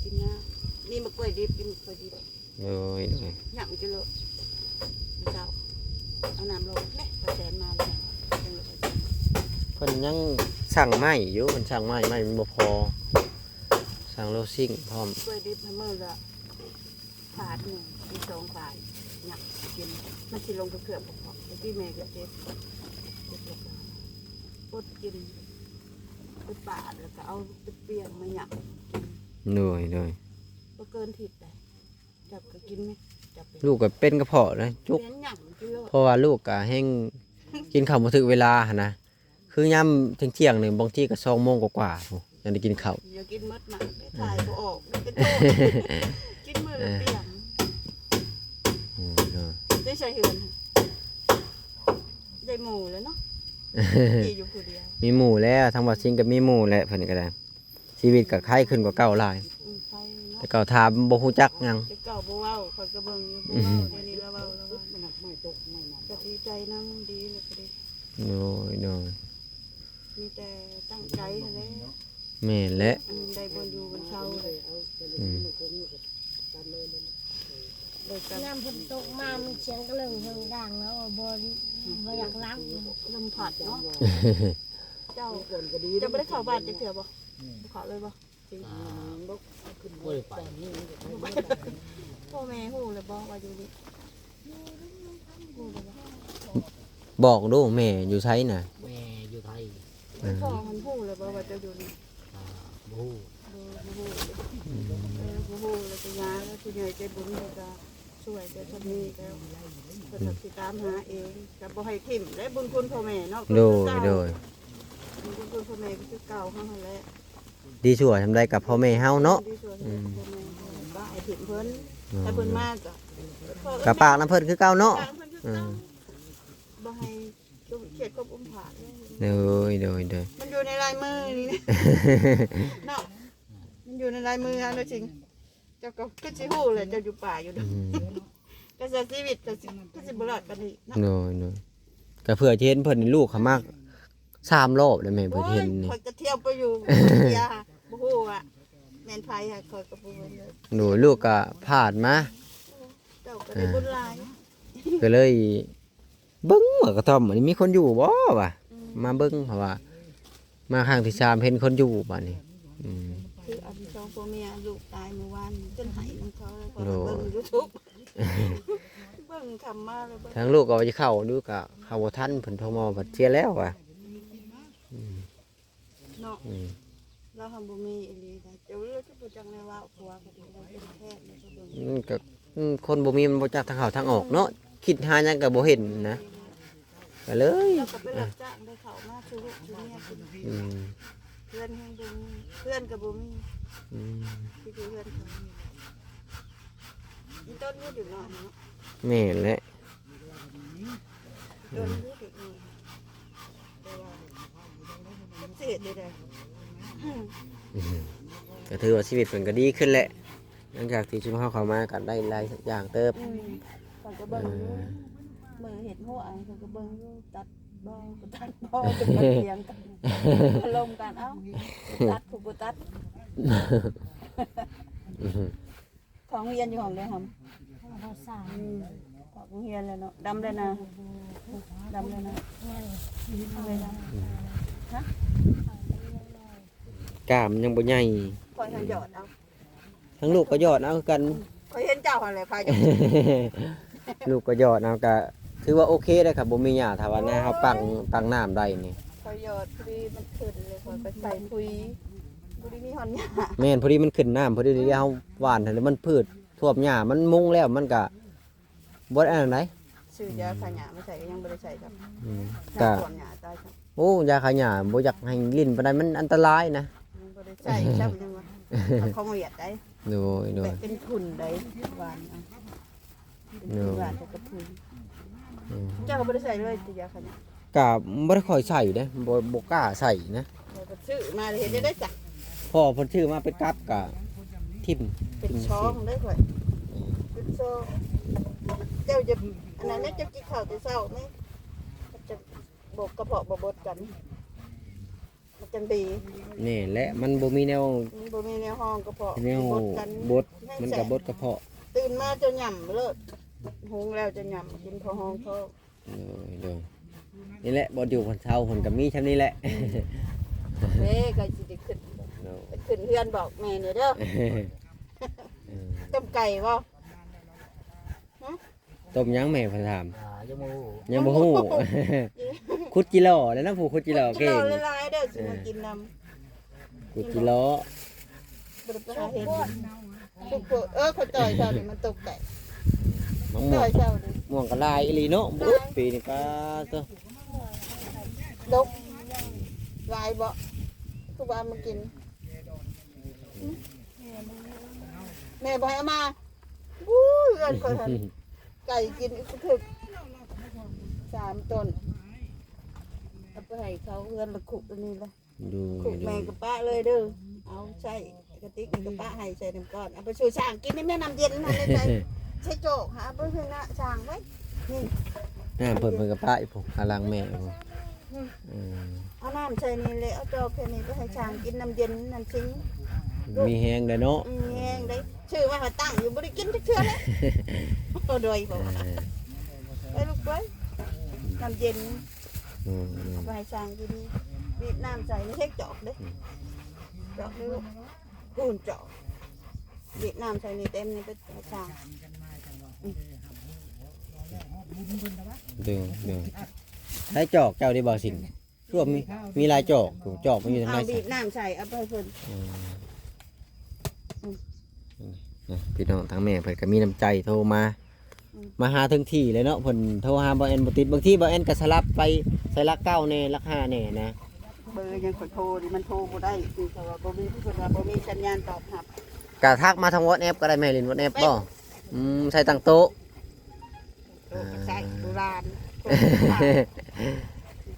ກິນນ້ຳ. ມີໝາກກ້ວຍດິບ ກິນໝາກກ້ວຍດິບ. ໂດຍ ໂດຍ ຫຍັງກິນໂລດ ເຊົ້າ ເອົານ້ຳລົງເດ້ ປາແສນມາແລ້ວ ເພິ່ນຍັງສັ່ງໄມ້ຢູ່ ເພິ່ນສັ່ງໄມ້ ໄມ້ມັນບໍ່ພໍ ສັ່ງໂລຊິງພ້ອມ. ກ້ວຍດິບໃຫ້ມື້ລະ ປາດໜຶ່ງ ມີສອງປາດ ຫຍັບກິນ ມັນຊິລົງໄປເຄືອບກະເພາະ. ແຕ່ກີ້ແມ່ກໍເຈັບ ເຈັບແລ້ວກໍອົດກິນ ໄປປາດ ແລ້ວກໍເອົາໄປປ່ຽງມາຫຍັບກິນ. ໂດຍ ໂດຍ ບໍ່ເກີນທິດໃດ. ຈັບກໍກິນແມ່ ຈັບເປັນ ລູກກໍເປັນກະເພາະນະ ຈຸກ ເປັນຫຍັງກິນໂລດ ເພາະວ່າລູກກໍແຮ່ງກິນເຂົ້າບໍ່ຖືກເວລາຫັ້ນນະ. ຄືຍາມທ່ຽງໆນີ້ ບາງທີກໍສອງໂມງກວ່າໆ ພຸ້ນ ຍັງໄດ້ກິນເຂົ້າ. ຢ່າກິນໝົດນະ ໄປຖ່າຍບໍ່ອອກ ມີແຕ່ໂຕ ກິນມື້ລະປ່ຽງ. ເອີ ເອີ ໄດ້ໃສ່ເຮືອນ ໄດ້ໝູ່ແລ້ວເນາະ ຢູ່ຜູ້ດຽວ ມີໝູ່ແລ້ວ. ທາງບ່າວຊິງກໍມີໝູ່ແຫຼະ ເພິ່ນກໍໄດ້ ຊີວິດກໍໄຄຂຶ້ນກວ່າເກົ່າຫຼາຍ. ອືມ ໄຄເນາະ ແຕ່ເກົ່າຖາມບໍ່ຮູ້ຈັກຫຍັງ ແຕ່ເກົ່າບໍ່ເວົ້າ ຂ້ອຍກໍເບິ່ງຢູ່ ບໍ່ເວົ້າ. ດຽວນີ້ລາວເວົ້າ ລາວເວົ້າ ມັນໜັກໄມ້ຕົກໄມ້ໜັກ ກໍດີໃຈນຳ ດີແລ້ວກໍດີ. ໂດຍ ໂດຍ ມີແຕ່ຕັ້ງໃຈຫັ້ນແຫຼະ. ແມ່ນແຫຼະ ອືມ ໄດ້ບ່ອນຢູ່ບ່ອນເຊົາແລ້ວ. ອືມ ຍາມຝົນຕົກມາມັນສຽງກະເລິ່ງເຮີງດັງແລ້ວ ບໍ່ ບໍ່ຢາກຫຼັບ. ລົມພັດເນາະ. ເຈົ້າ ເຈົ້າບໍ່ໄດ້ເຂົ້າບ້ານຈັກເທື່ອບໍ່? ບໍ່ເຂົ້າເລີຍບໍ່? ບໍ່ໄດ້ໄປ. ພໍ່ແມ່ຮູ້ແລ້ວບໍ່ວ່າຢູ່ນີ້? ຮູ້ແລ້ວບໍ່? ບອກດູ ແມ່ຢູ່ໃສນະ? ແມ່ຢູ່ໄທ. ເອີ ພໍ່ຫັ້ນຮູ້ແລ້ວບໍ່ວ່າເຈົ້າຢູ່ນີ້? ອ່າ ບໍ່ຮູ້. ບໍ່ ບໍ່ຮູ້. ອືມ ເອີ ບໍ່ຮູ້ແລ້ວກໍຢ່າ ແລ້ວຜູ້ໃຫຍ່ໃຈບຸນເພິ່ນກໍຊ່ວຍແຕ່ສ່ຳນີ້ແລ້ວ ເພິ່ນກໍຊິຕາມຫາເອງ ກໍບໍ່ໃຫ້ຖິ້ມແຫຼະ ບຸນຄຸນພໍ່ແມ່ເນາະ. ໂດຍ ໂດຍ ບຸນຄຸນພໍ່ແມ່ກໍຄືເກົ່າເຮົາຫັ້ນແຫຼະ. ດີຊົ່ວສ່ຳໃດກັບພໍ່ແມ່ເຮົາເນາະ. ອືມ ຖ້າເພິ່ນມາກໍ ກໍປາກນຳເພິ່ນຄືເກົ່າເນາະ. ອືມ ບໍ່ໃຫ້ຄຽດຄວາມອຸມຜາດ. ໂດຍ ໂດຍ ໂດຍ ມັນຢູ່ໃນລາຍມືນີ້ນະ ເນາະ ມັນຢູ່ໃນລາຍມືເຮົາເນາະຈິງ. ເຈົ້າກໍຄືຊິຮູ້ແຫຼະ ເຈົ້າຢູ່ປ່າຢູ່ດອກ. ອືມ ກະຊິຊີວິດກໍຊິ ກໍຊິບໍ່ລອດປານນີ້ເນາະ. ໂດຍ ໂດຍ ກະເພື່ອຈະເຫັນເພິ່ນ ລູກເຂົາມາສາມລອບແລ້ວແມ່ ເພິ່ນເຫັນນີ້. ໂອ້ຍ ຂ້ອຍກະທ່ຽວໄປຢູ່ເທື່ອ ບໍ່ຮູ້ວ່າແມ່ນໃຜ ຂ້ອຍກໍບໍ່ຮູ້. ໂດຍ ລູກກະຜ່ານມາ ເຈົ້າກໍໄດ້ບຸນຫຼາຍ ກະເລີຍ ເບິ່ງວ່າກະທ່ອມອັນນີ້ມີຄົນຢູ່ບໍ່ວະ. ອືມ ມາເບິ່ງ ເພາະວ່າ ມາຄັ້ງທີສາມເຫັນຄົນຢູ່ບາດນີ້. ອືມ ຄືອັນສອງຜົວເມຍລູກຕາຍມື້ວານ ຈົນໄຫ້ນຳເຂົາ ເພາະວ່າເບິ່ງ YouTube ເບິ່ງຄຳມາແລ້ວເບິ່ງ ທາງລູກກໍວ່າຈະເຂົ້າຢູ່ ກໍເຂົ້າບໍ່ທັນ ເພິ່ນໂທມາວ່າເສຍແລ້ວວ່າ. ອືມ ເນາະ ອືມ ລາວຫັ້ນບໍ່ມີອີ່ຫຼີນະ ເຈົ້າເອີຍ ຄືບໍ່ຈັກແນວເວົ້າ ຜົວກໍດີ ເປັນແຂກ ມັນກໍບໍ່ມີ ມັນກໍ ອືມ ຄົນບໍ່ມີມັນບໍ່ຈັກທາງເຂົ້າທາງອອກເນາະ ອືມ ຄິດຫາຫຍັງກໍບໍ່ເຫັນນະ ກໍເລີຍ ລາວກໍໄປຮັບຈ້າງໄດ້ເຂົ້າມາສູ່ລູກສູ່ເມຍກິນ. ອືມ ເຮືອນແຮງບໍ່ມີ ເຮືອນກໍບໍ່ມີ. ອືມ ຄືເຮືອນເຂົາ ອີ່ຕົ້ນຢູ່ເດັກນ້ອຍເນາະ. ແມ່ນແຫຼະ. ໂດນຢູ່ເດັກນ້ອຍ ແຕ່ວ່າ ເສດຢູ່ໃດ. ອືມ ກໍຖືວ່າຊີວິດເພິ່ນກໍດີຂຶ້ນແຫຼະ ຫຼັງຈາກທີ່ຊຸມເຮົາເຂົ້າມາກໍໄດ້ຫຼາຍຢ່າງເຕີບ. ອືມ ຂ້ອຍກໍເບິ່ງຢູ່ ເອີ ມື້ເຮັດຫົວ ຂ້ອຍກໍເບິ່ງຢູ່ ຕັດບໍ່ ກໍຕັດບໍ່ ຈະມາຖຽງກັນ ລົມກັນ ເອົ້າ ຕັດຜູ້ບໍ່ຕັດ. ອືມ ເຂົ້າໂຮງຮຽນຢູ່ຫ້ອງໃດຫຳ? ຫ້ອງ ຫ້ອງສາມ. ອືມ ເຂົ້າໂຮງຮຽນແລ້ວເນາະ ດຳແລ້ວນະ ດຳແລ້ວນະ. ອືມ ຮະ? ກ້າມຍັງບໍ່ໃຫຍ່ ຂ້ອຍຫັ້ນຢອດເອົາ ທັງລູກກໍຢອດເອົາຄືກັນ. ຂ້ອຍເຫັນເຈົ້າຫັ້ນແຫຼະ ພາຢອດ ລູກກໍຢອດເອົາ ກໍຖືວ່າໂອເຄເດ້ ຄັນບໍ່ມີຫຍ້າ ຖ້າວ່ານາເຮົາປັງ ໂອ້ຍ ຕັກນ້ຳໄດ້ນີ້ ຂ້ອຍຢອດພໍດີມັນຂຶ້ນເລີຍ ຂ້ອຍກໍໃສ່ປຸຍ ບໍ່ໄດ້ມີຮອດຫຍ້າ. ແມ່ນ ພໍດີມັນຂຶ້ນນ້ຳ ພໍດີ ອືມ ເຮົາຫວ່ານຫັ້ນ ມັນພືດ ຖ້ວມຫຍ້າມັນມຸງແລ້ວ ມັນກະບໍ່ໄດ້ອັນນັ້ນໃດ. ຊື້ຢາຂ້າຫຍ້າມາໃສ່ກໍຍັງບໍ່ໄດ້ໃສ່ຊ້ຳ. ອືມ ກະ ນ້ຳຖ້ວມຫຍ້າຕາຍຊ້ຳ. ໂອ້ ຢາຂ້າຫຍ້າບໍ່ຢາກໃຫ້ຫຼິ້ນປານໃດ ມັນອັນຕະລາຍນະ. ຍັງບໍ່ໄດ້ໃສ່ຊ້ຳ ຍັງວ່າ ຂອງຫວຽດໃດ. ໂດຍ ໂດຍ ເປັນຝຸ່ນໃດ ຫວ່ານເອົາ ເປັນຝຸ່ນ ໂດຍ ຫວ່ານແຕ່ກະທຸ່ນ. ອືມ ເຈົ້າກໍບໍ່ໄດ້ໃສ່ເລີຍຕິ ຢາຂ້າຫຍ້າ? ກະບໍ່ໄດ້ຄ່ອຍໃສ່ເດ້ ບໍ່ ບໍ່ກ້າໃສ່ນະ. ຂ້ອຍກໍຊື້ມາແລ້ວເຮັດຈັ່ງໃດສະ? ພໍ່ເພິ່ນຊື້ມາເປັນກັບກະຖິ້ມ ເປັນຊອງເດ້ຂ້ອຍ. ອືມ ເປັນຊອງ. ເຈົ້າຈະ ອັນນັ້ນແຫຼະ ເຈົ້າກິນເຂົ້າແຕ່ເຊົ້ານີ້ ຈະບົດກະເພາະ ບໍ່ບົດກັນ ມັນຈັ່ງດີ. ແມ່ນແຫຼະ ມັນບໍ່ມີແນວ ມັນບໍ່ມີແນວຮອງກະເພາະ ແນວບົດກັນ ບົດ ມັນກະບົດກະເພາະ. ຕື່ນມາເຈົ້າຫຍ້ຳໂລດ ຫຸງແລ້ວເຈົ້າຫຍ້ຳກິນພໍຮອງທ້ອງ. ໂດຍ ໂດຍ ນີ້ແຫຼະ ບ່ອນຢູ່ບ່ອນເຊົາເພິ່ນກໍມີຊ່ຳນີ້ແຫຼະ. ອືມ ເດ້ ກໍຊິໄດ້ຂຶ້ນ ໂດຍ ໄປຂຶ້ນເຮືອນບອກແມ່ແດ່ເດີ. ເອີ ຕົ້ມໄກ່ບໍ່? ຫຶ? ຕົ້ມຫຍັງແມ່ເພິ່ນຖາມ? ອ່າ ຍັງບໍ່ຮູ້ ຍັງບໍ່ຮູ້. ຂຸດຈິຫຼໍ້ແລ້ວນະ ຜູ້ຂຸດຈິຫຼໍ້ເກັ່ງ. ຂຸດຈິຫຼໍ້ຫຼາຍໆເດີ ຊິມາກິນນຳ. ເອີ ຂຸດຈິຫຼໍ້ ບໍ່ໄດ້ໄປຫາເຫັນ. ທຸກຄົນ ເອີ ຂ້ອຍຈ່ອຍເຊົ້ານີ້ມັນຕົກແຕກ. ໝາກມ່ວງ ຈ່ອຍເຊົ້ານີ້ ມ່ວງກໍຫຼາຍອີ່ຫຼີເນາະ. ຫຼາຍ ໂອ້ຍ ປີນີ້ປາໂຕ ດົກຫຼາຍບໍ່? ຄືວ່າມາກິນ ແມ່ບໍ່ໃຫ້ເອົາມາ. ອູ້ຍ ເຮືອນຂ້ອຍຫັ້ນ ໄກ່ກິນອີກຄືສາມຕົ້ນ ເອົາໄປໃຫ້ເຂົາເຮືອນລະຄຸກອັນນີ້ລະ. ໂດຍ ຄຸກແມ່ກໍປະເລີຍເດີ ເອົາໃສ່ກະຕິກນີ້ກໍປະໃຫ້ໃສ່ນ້ຳກ້ອນ ເອົາໄປສູ່ຊ້າງກິນໃນແມ່ນ້ຳເຢັນຫັ້ນ ໃສ່ ໃສ່ຈອກຫາເບິ່ງໃຫ້ນະຊ້າງໄວ້. ນີ້ ນ້ຳເພິ່ນ ເພິ່ນກໍປະຢູ່ພຸ້ນ ຂ້າງຫຼັງແມ່ພຸ້ນ. ອືມ ເອີ ເອົານ້ຳໃສ່ນີ້ແຫຼະ ເອົາຈອກແຄ່ນີ້ໄປໃຫ້ຊ້າງກິນນ້ຳເຢັນນ້ຳສິງ. ມີແຮງໄດ໋ເນາະ ອືມ ມີແຮງໄດ໋. ຊື້ມາໃຫ້ຕັ້ງຢູ່ ບໍ່ໄດ້ກິນຈັກເທື່ອເລີຍ. ໂອ້ ໂດຍ ເອີ ໄປລູກໄປ ນ້ຳເຢັນ. ອືມ ເອົາໄປໃຫ້ຊ້າງກິນ ບີບນ້ຳໃສ່ໃນເຮັກຈອກເດ້. ອືມ ຈອກເດ້ລູກ ກູນຈອກ ບີບນ້ຳໃສ່ນີ້ເຕັມນີ້ໄປໃຫ້ຊ້າງ. ອືມ ເດີ ເດີ ໃຊ້ຈອກເຈົ້າໄດ້ບໍ່ສິງ? ຄືວ່າມີ ມີຫຼາຍຈອກ ຈອກມັນຢູ່ທາງໃນ. ເອົາບີບນ້ຳໃສ່ ເອົາໄປໃຫ້ເພິ່ນ. ອືມ ອືມ ພີ່ນ້ອງທາງແມ່ເພິ່ນກໍມີນ້ຳໃຈໂທມາ ອືມ ມາຫາເຖິງທີ່ເລີຍເນາະ. ເພິ່ນໂທຫາບ່າວແອນບໍ່ຕິດ ບາງທີບ່າວແອນກໍສະຫຼັບໄປໃສ່ຫຼັກເກົ້າແດ່ ຫຼັກຫ້າແດ່ນະ. ເບີຍັງຂ້ອຍໂທນີ້ມັນໂທບໍ່ໄດ້ ເພາະວ່າບໍ່ມີ ເພິ່ນວ່າບໍ່ມີສັນຍານຕອບຮັບ. ກໍທັກມາທາງ WhatsApp ກໍໄດ້ ແມ່ຫຼິ້ນ WhatsApp ບໍ່? ອືມ ໃຊ້ຕັ້ງໂຕະ ໂຕະກໍໃຊ້ ອ່າ ໂບລານ ໂຕະໂບລານ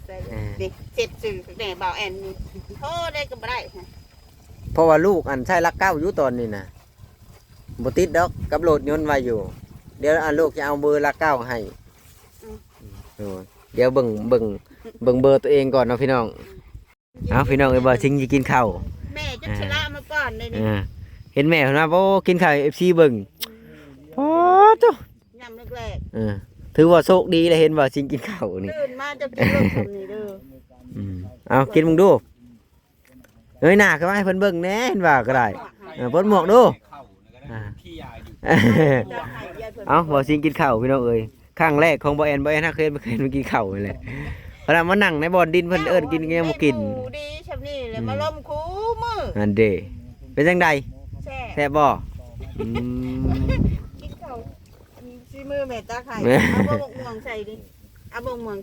ໃຊ້ ອ່າ ເດັກເຊັດຊື່ແດ່ບ່າວແອນນີ້ ໂທໄດ້ກໍບໍ່ໄດ້. ເພາະວ່າລູກອັນໃຊ້ຫຼັກເກົ້າຢູ່ຕອນນີ້ນະ ບໍ່ຕິດດອກ ກັບໂຫຼດຍົນໄວ້ຢູ່. ດຽວອັນລູກຈະເອົາເບີຫຼັກເກົ້າໃຫ້. ອືມ ໂດຍ ດຽວເບິ່ງ ເບິ່ງ ເບິ່ງເບີຕົວເອງກ່ອນເນາະພີ່ນ້ອງ. ເອົາ ພີ່ນ້ອງເອີຍ ບ່າວສິງຊິກິນເຂົ້າ ແມ່ຈັກສະຫຼະມາກ່ອນເດ້ນີ້. ອ່າ ເຫັນແມ່ເພິ່ນມາ ໂອ້ ກິນເຂົ້າໃຫ້ ເອັຟຊີ ເບິ່ງ. ໂອ້ໂຕ ຍາມແລກໆ ເອີ ຖືວ່າໂຊກດີແລ້ວ ເຫັນບ່າວສິງກິນເຂົ້ານີ້ ຕື່ນມາເຈົ້າກິນໂລດສ່ຳນີ້ເດີ. ອືມ ເອົາ ກິນເບິ່ງດູ. ເອີຍ ໜ້າຂຶ້ນມາໃຫ້ເພິ່ນເບິ່ງແດ່ ເຫັນວ່າກໍໄດ້. ເອີ ປົດໝວກດູ. ອ່າ ເອົາ ບໍ່ຊິງກິນເຂົ້າພີ່ນ້ອງເອີຍ. ຄັ້ງແລກຂອງບໍ່ແອນ ບໍ່ແອນຫາເຄີຍ ບໍ່ເຄີຍມາກິນເຂົ້າຫັ້ນແຫຼະ. ຂະໜາດມານັ່ງໃນບ່ອນດິນເພິ່ນເອີ້ນກິນກໍຍັງບໍ່ກິນ. ເຈົ້າເປັນໝູດີຊ່ຳນີ້ແຫຼະ ອືມ ມາລົມຄູ່ມື້. ອັນເດ ເປັນຈັ່ງໃດ? ແຊບ ແຊບບໍ່? ອືມ ກິນເຂົ້າ ອັນສີມືແມ່ຕັກໃຫ້. ເອົາບໍ່ໝາກມ່ວງໃສ່ດິ ເອົາບໍ່ໝາກມ່ວງ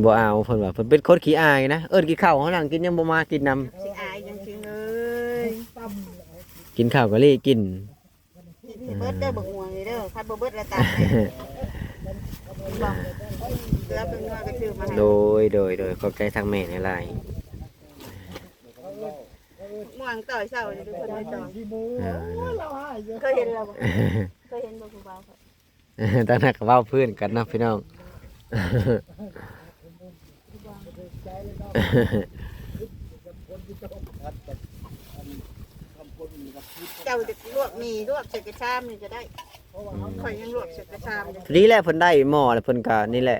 ບໍ່ເອົາ ເພິ່ນວ່າເພິ່ນເປັນຄົນຂີ້ອາຍນະ ເອີ້ນກິນເຂົ້າ ເຮົານັ່ງກິນຍັງບໍ່ມາກິນນຳ. ຂີ້ອາຍຈັ່ງຊີ້ເອີຍ ກິນເຂົ້າກະລີ້ກິນ. ກິນໃຫ້ເບິດເດີບັກມ່ວງນີ້ເດີ ຄັນບໍ່ເບິດລະຕາຍ. ເກືອເປັນໜ່ວຍກະຊື້ມາໃຫ້. ໂດຍ ໂດຍ ໂດຍ ຂອບໃຈທາງແມ່ຫຼາຍໆ. ມ່ວງຕໍ່ເຊົ້ານີ້ເປັນຄົນໄປຕໍ່. ເອີ ເຄີຍເຫັນລາວບໍ່? ເຄີຍເຫັນບໍ່ຜູ້ບ່າວ? ຕອນນັ້ນກໍເວົ້າພື້ນກັນເນາະພີ່ນ້ອງ. ເຈົ້າຈະລວກໝີ່ ລວກໃສ່ກະຊາມນີ້ກໍໄດ້. ອືມ ຂ້ອຍຍັງລວກໃສ່ກະຊາມຢູ່. ພໍດີແຫຼະ ເພິ່ນໄດ້ໝໍ້ແລ້ວ ເພິ່ນກໍນີ້ແຫຼະ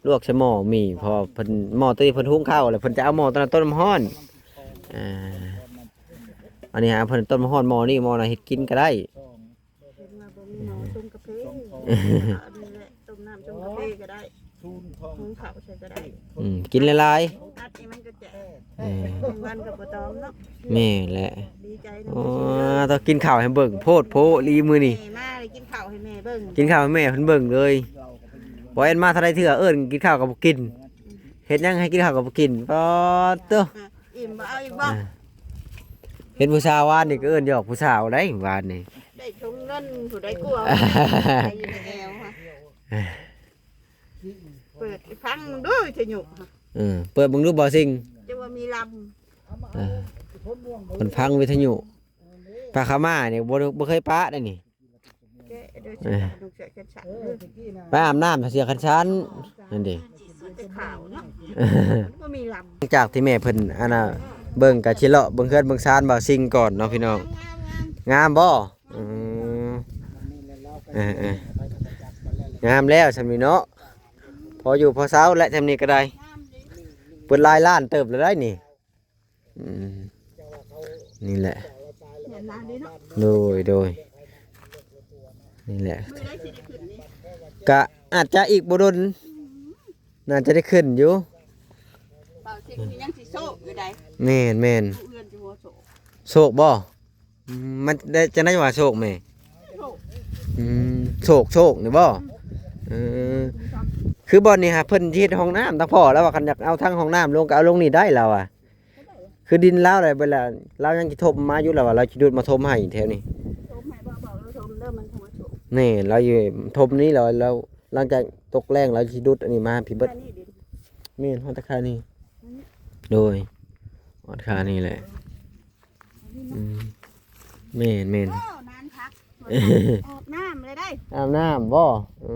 ລວກໃສ່ໝໍ້ໝີ່ ເພາະວ່າເພິ່ນ ໝໍ້ໂຕນີ້ເພິ່ນຫຸງເຂົ້າ ແລ້ວເພິ່ນຈະເອົາໝໍ້ໂຕນັ້ນຕົ້ນນ້ຳຮ້ອນ. ອ່າ ອັນນີ້ຫາເພິ່ນຕົ້ນນ້ຳຮ້ອນໝໍ້ນີ້ ໝໍ້ນັ້ນເຮັດກິນກໍໄດ້. ເຫັນວ່າບໍ່ມີໝໍ້ຊົງກາເຟ ອັນນີ້ແຫຼະ ຕົ້ມນ້ຳຊົງກາເຟກໍໄດ້ ຫຸງເຂົ້າໃສ່ກໍໄດ້. ອືມ ກິນຫຼາຍໆ ອັດນີ້ມັນກໍແຈກ. ເອີ ໜຶ່ງວັນກໍບໍ່ຕ້ອງເນາະ. ແມ່ນແຫຼະ ດີໃຈນຳ. ໂອ້ ຕ້ອງກິນເຂົ້າໃຫ້ເບິ່ງ ໂພດໂພອີ່ຫຼີມື້ນີ້. ແມ່ມາເລີຍ ກິນເຂົ້າໃຫ້ແມ່ເບິ່ງ ກິນເຂົ້າໃຫ້ແມ່ເພິ່ນເບິ່ງເລີຍ. ບໍ່ແອນມາເທົ່າໃດເທື່ອ ເອີ້ນກິນເຂົ້າກໍບໍ່ກິນ ເຮັດຫຍັງໃຫ້ກິນເຂົ້າກໍບໍ່ກິນ. ປາດໂຕ ອີ່ມບໍ່ເອົາອີກບໍ່? ອ່າ ເຫັນຜູ້ສາວວານນີ້ກໍເອີ້ນຫຍອກຜູ້ສາວໄດ໋ ວານນີ້ ໄດ້ຖົງເງິນຜູ້ໃດກວ່າ ຢູ່ໃນແອວຫະ. ເປີດຟັງເດີວິທະຍຸຫະ. ເອີ ເປີດເບິ່ງດູບໍ່ຊິງ ຈະວ່າມີລຳ. ເອີ ເພິ່ນຟັງວິທະຍຸ ປາຂາມານີ້ບໍ່ ບໍ່ເຄີຍປະໄດ໋ນີ້. ແກະໂດຍ ເອີ ເສື້ອຂະສັນ ໄປອາບນ້ຳເສື້ອຂະສັນນັ້ນເດ ຂາວເນາະ ບໍ່ມີລຳ. ຫຼັງຈາກທີ່ແມ່ເພິ່ນ ອັນນ່າ ເບິ່ງກະຊິເລາະເບິ່ງເຮືອນເບິ່ງຊານບ່າວຊິງກ່ອນເນາະພີ່ນ້ອງ. ງາມບໍ່? ອືມ ເອີໆ ງາມແລ້ວຊ່ຳນີ້ເນາະ ພໍຢູ່ພໍເຊົາແຫຼະຊ່ຳນີ້ກໍໄດ້. ເພິ່ນຫຼາຍລ້ານເຕີບແລ້ວໄດ໋ນີ້. ອືມ ນີ້ແຫຼະ ໂດຍ ໂດຍ ນີ້ແຫຼະ ກະອາດຈະອີກບໍ່ດົນ ໜ້າຈະໄດ້ຂຶ້ນຢູ່. ບ່າວຊິງນີ້ຍັງຊິໂຊກຢູ່ໃດ໋. ແມ່ນໆ ໂຊກບໍ່? ອືມ ມັນໄດ້ ຈັ່ງໃດວ່າໂຊກແມ່? ໂຊກ ອືມ ໂຊກ ໂຊກນີ້ບໍ່? ເອີ ຄືບ່ອນນີ້ຫາເພິ່ນຊິເຮັດຫ້ອງນ້ຳ ທາງພໍ່ລາວວ່າ ຄັນຢາກເອົາທາງຫ້ອງນ້ຳລົງ ກໍເອົາລົງນີ້ໄດ້ລາວວ່າ. ຄືດິນລາວໄດ້ເບິດແລ້ວ ລາວຍັງຊິຖົມມາຢູ່ ລາວວ່າລາວຊິດຸດມາຖົມໃຫ້ແຖວນີ້. ຖົມໃຫ້ບໍ່? ບອກລາວຖົມເດີ ມັນຖົມມາຖົມ. ນີ້ລາວຢູ່ຖົມນີ້ ລາວ ລາວຫຼັງຈາກຕົກແລ້ງລາວຊິດຸດອັນນີ້ມາໃຫ້ພີ້ເບິດ. ອັນນີ້ດິນ ແມ່ນ ຮອດຕາຄານີ້. ອັນນີ້ ໂດຍ ຮອດຄານີ້ແຫຼະ. ອືມ ແມ່ນໆ ໂອ້ ນານພັກ ອາບນ້ຳເລີຍໄດ໋. ອາບນ້ຳບໍ່? ເອີ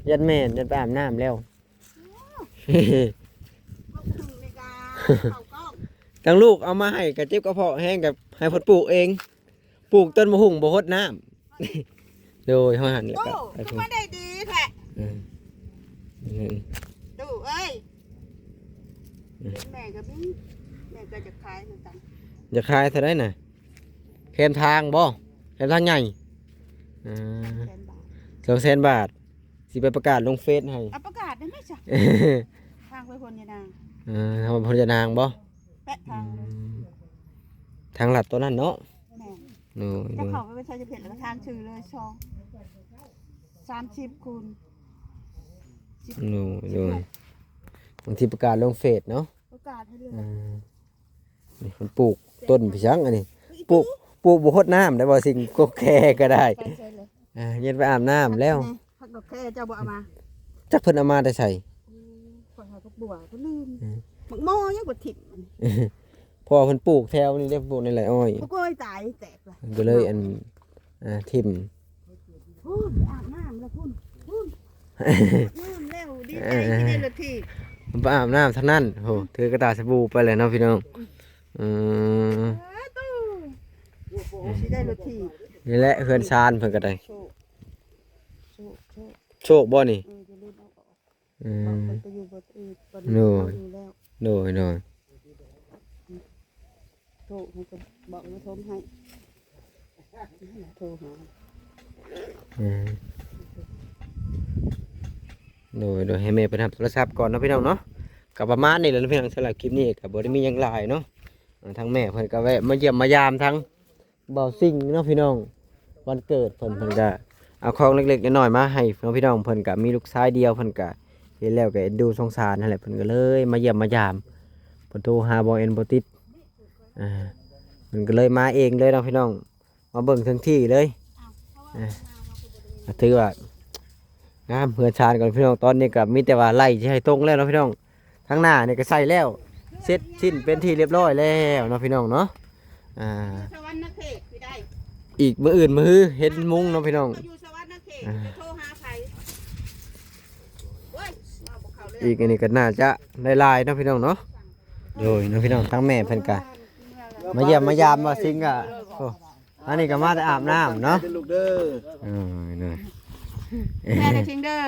ຢ້ານແມ່ນ ຢ້ານໄປອາບນ້ຳແລ້ວ. ທັງລູກເອົາມາໃຫ້ກໍເຈັບກະເພາະແຮງ ກໍໃຫ້ເພິ່ນປູກເອງ ປູກຕົ້ນໝາກຫຸ່ງບໍ່ຫົດນ້ຳ. ໂດຍ ເຮົາຫັ້ນແຫຼະ ໂອ້ ກໍໃຫ້ ຄືມາໄດ້ດີແທ້. ເອີ ຕູ້ເອີຍ ອືມ ແມ່ກໍມີ ແມ່ກໍຈະຂາຍຄືກັນ. ຈະຂາຍເທົ່າໃດນະ? ແຄມທາງບໍ່? ແຄມທາງໃຫຍ່. ອ່າ ສອງແສນບາດ ສອງແສນບາດ. ຊິໄປປະກາດລົງເຟສໃຫ້. ເອົາປະກາດໄດ້ໄໝຊະ? ທາງໄປໂພນຍານາງ. ເອີ ທາງໄປໂພນຍານາງບໍ່? ແປະທາງເລີຍ. ອືມ ທາງລັດຕົວນັ້ນເນາະ. ແມ່ນ. ໂດຍ ຈະເຂົ້າໄປເວັບໄຊເພິ່ນ ແລ້ວກໍທາງຊື່ເລີຍ ສອງ ສາມສິບຄູນ ໂດຍ ໂດຍ ບາງທີປະກາດລົງເຟສເນາະ. ປະກາດໃຫ້ເລີຍ. ອືມ ນີ້ເພິ່ນປູກຕົ້ນພິສັງອັນນີ້ ປູກ ປູກບໍ່ຫົດນ້ຳໄດ້ບໍ່? ສິ່ງກົກແຄກໍໄດ້. ໄປໃສເລີຍ? ອ່າ ເຢັນໄປອາບນ້ຳແລ້ວ. ຜັກດອກແຄເຈົ້າບໍ່ເອົາມາ? ຈັກເພິ່ນເອົາມາແຕ່ໃສ? ອືມ ຂ້ອຍຫາຜັກບົວກໍລືມ. ອືມ ໝາກໝໍຍັງບໍ່ຖິ້ມ. ເພາະວ່າເພິ່ນປູກແຖວນີ້ເດ້ ປູກໃນໄຮ່ອ້ອຍ. ໂອ້ຍ ຕາຍແຕກລະ ກໍເລີຍອັນ ອ່າ ຖິ້ມ. ພຸ້ນ ອາບນ້ຳແລ້ວພຸ້ນ ພຸ້ນ ອາບນ້ຳແລ້ວ ດີໃຈ ເອີ ຊິໄດ້ລົດຖີບ. ໄປອາບນ້ຳເທົ່ານັ້ນ ໂຫ ຖືກະຕ່າສະບູໄປແລ້ວເນາະພີ່ນ້ອງ. ອືມ ເອີ ຕູ້ ຊິໄດ້ລົດຖີບ. ນີ້ແຫຼະເຮືອນຊານເພິ່ນກໍໄດ້. ໂຊກ ໂຊກ ໂຊກ ໂຊກບໍ່ນີ້? ເອີ ຢ່າລືມເອົາອອກ. ອືມ ບາງຄົນໄປຢູ່ບ່ອນອື່ນ ບ່ອນ ໂດຍ ເຮົາຢູ່ແລ້ວ. ໂດຍ ໂດຍ. ໂທ ເພິ່ນກໍບອກວ່າໂທມາໃຫ້ ໂທຫາ ອືມ ໂດຍ ໂດຍ ໃຫ້ແມ່ເພິ່ນຮັບໂທລະສັບກ່ອນເນາະພີ່ນ້ອງເນາະ. ກໍປະມານນີ້ແຫຼະເນາະພີ່ນ້ອງ ສຳລັບຄລິບນີ້ກໍບໍ່ໄດ້ມີຫຍັງຫຼາຍເນາະ. ອ່າ ທາງແມ່ເພິ່ນກໍແວະມາຢ້ຽມມາຢາມທາງ ບ່າວຊິງເນາະພີ່ນ້ອງ ວັນເກີດເພິ່ນ ເພິ່ນກະເອົາຂອງເລັກໆນ້ອຍໆມາໃຫ້ເນາະພີ່ນ້ອງ. ເພິ່ນກະມີລູກຊາຍດຽວ ເພິ່ນກະເຫັນແລ້ວກະເອັນດູສົງສານຫັ້ນແຫຼະ ເພິ່ນກະເລີຍມາຢ້ຽມມາຢາມ. ເພິ່ນໂທຫາບໍ່ແອນບໍ່ຕິດ ອ່າ ເພິ່ນກະເລີຍມາເອງເລີຍເນາະພີ່ນ້ອງ ມາເບິ່ງເຖິງທີ່ເລີຍ. ອ່າ ຖືວ່າງາມເຮືອນຊານກ່ອນພີ່ນ້ອງ. ຕອນນີ້ກະມີແຕ່ວ່າໄລ່ຊິໃຫ້ຕົງແລ້ວເນາະພີ່ນ້ອງ. ທາງໜ້ານີ້ກໍໃສ່ແລ້ວ ເສັດສິ້ນເປັນທີ່ລຽບຮ້ອຍແລ້ວເນາະພີ່ນ້ອງເນາະ. ອ່າ ຢູ່ສະຫວັນນະເຂດຊິໄດ້ ອີກມື້ອື່ນມື້ຮືເຫັນມຸງເນາະພີ່ນ້ອງ. ເຂົາຢູ່ສະຫວັນນະເຂດ ອ່າ ຈະໂທຫາໃຜ? ໂອ້ຍ ເວົ້າບໍ່ເຂົ້າເລື່ອງ. ອີກອັນນີ້ກໍໜ້າຈະໄດ້ຫຼາຍເນາະພີ່ນ້ອງເນາະ. ໂດຍເນາະພີ່ນ້ອງ ທາງແມ່ເພິ່ນກະມາຢ້ຽມມາຢາມວ່າຊິງກະ ໂອ້ ອັນນີ້ກໍມາແຕ່ອາບນ້ຳເນາະ ເດີລູກເດີ. ເອີ ເດີ ແມ່ໄດ້ເທິງເດີ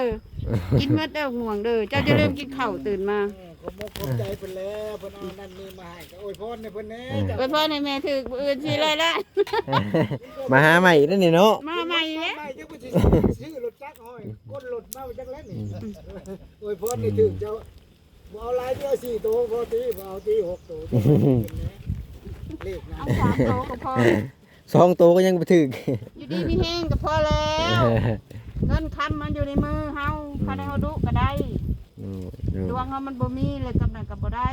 ກິນໝົດເດີໝ່ວງເດີ ເຈົ້າຢ່າລືມກິນເຂົ້າຕື່ນມາ. ຂອບອົກຂອບໃຈເພິ່ນແລ້ວ ເພິ່ນເອົານັ້ນນີ້ມາໃຫ້ ກໍອວຍພອນໃຫ້ເພິ່ນແດ່. ເອີ ເຈົ້າ ອວຍພອນໃຫ້ແມ່ຖືກມື້ອື່ນສີ່ຮ້ອຍລ້ານ ມາຫາໃໝ່ອີກເດ້ນີ້ເນາະ. ມາໃໝ່ແລ້ວ ມາໃໝ່ ຈັກວ່າຊິຊື້ລົດຈັກຫ້ອຍ ກົນລົດມາຈັກແລ້ວນີ້. ອືມ ອວຍພອນໃຫ້ຖືກ ເຈົ້າ ບໍ່ເອົາຫຼາຍ ເອົາສີ່ໂຕພໍຕິ ບໍ່ເອົາຕິ ຫົກໂຕ ເລກນັ້ນ ເອົາສາມໂຕກໍພໍ ສອງໂຕກໍຍັງບໍ່ຖືກ. ຢູ່ດີມີແຮງກໍພໍແລ້ວ ເງິນຄຳມັນຢູ່ໃນມືເຮົາ ອືມ ຄັນໃດເຮົາດຸກໍໄດ້. ໂອ້ຍ ດວງເຮົາມັນບໍ່ມີ ແລ້ວກຳນັ້ນກໍບໍ່ໄດ້.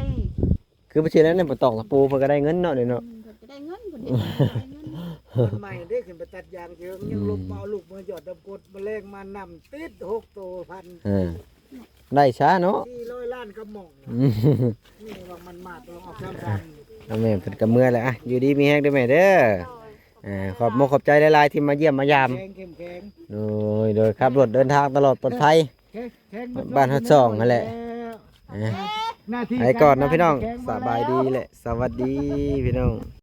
ຄືບໍ່ເຊັ່ນນັ້ນ ບໍ່ຕອກຕະປູ ເພິ່ນກໍໄດ້ເງິນເນາະ ເດເນາະ. ອືມ ເພິ່ນກໍໄດ້ເງິນ ເພິ່ນເຮັດ ເພິ່ນກໍໄດ້ເງິນ. ຄົນໃໝ່ເດ້ ຂຶ້ນໄປຕັດຢາງເທີງ ຍັງລົບ ອືມ ມາເອົາລູກມາຢອດດຳກົດ ມາແລງມານຳ ຕິດຫົກໂຕພັນ. ເອີ ໄດ້ຊະເນາະ ສີ່ຮ້ອຍລ້ານກະໝ່ອງ. ອືມ ນີ້ວ່າມັນມາຕົວອອກຊ້ຳໆ. ເອົາແມ່ເພິ່ນກໍເມືອແລ້ວ ອ່ະ ຢູ່ດີມີແຮງເດີແມ່ເດີ. ອ່າ ຂອບມົກຂອບໃຈຫຼາຍໆທີ່ມາຢ້ຽມມາຢາມ. ເຂັ້ມແຂງ ເຂັ້ມແຂງ. ໂດຍ ໂດຍ ຂັບລົດເດີນທາງຕະຫຼອດປອດໄພ ແຂງ ແຂງ ບ້ານຮອດຊ່ອງຫັ້ນແຫຼະ. ແລ້ວ ອ່າ ໜ້າທີ່ ໄປກ່ອນເນາະພີ່ນ້ອງ. ແຂງ ສະບາຍດີ ແລະ ສະຫວັດດີພີ່ນ້ອງ.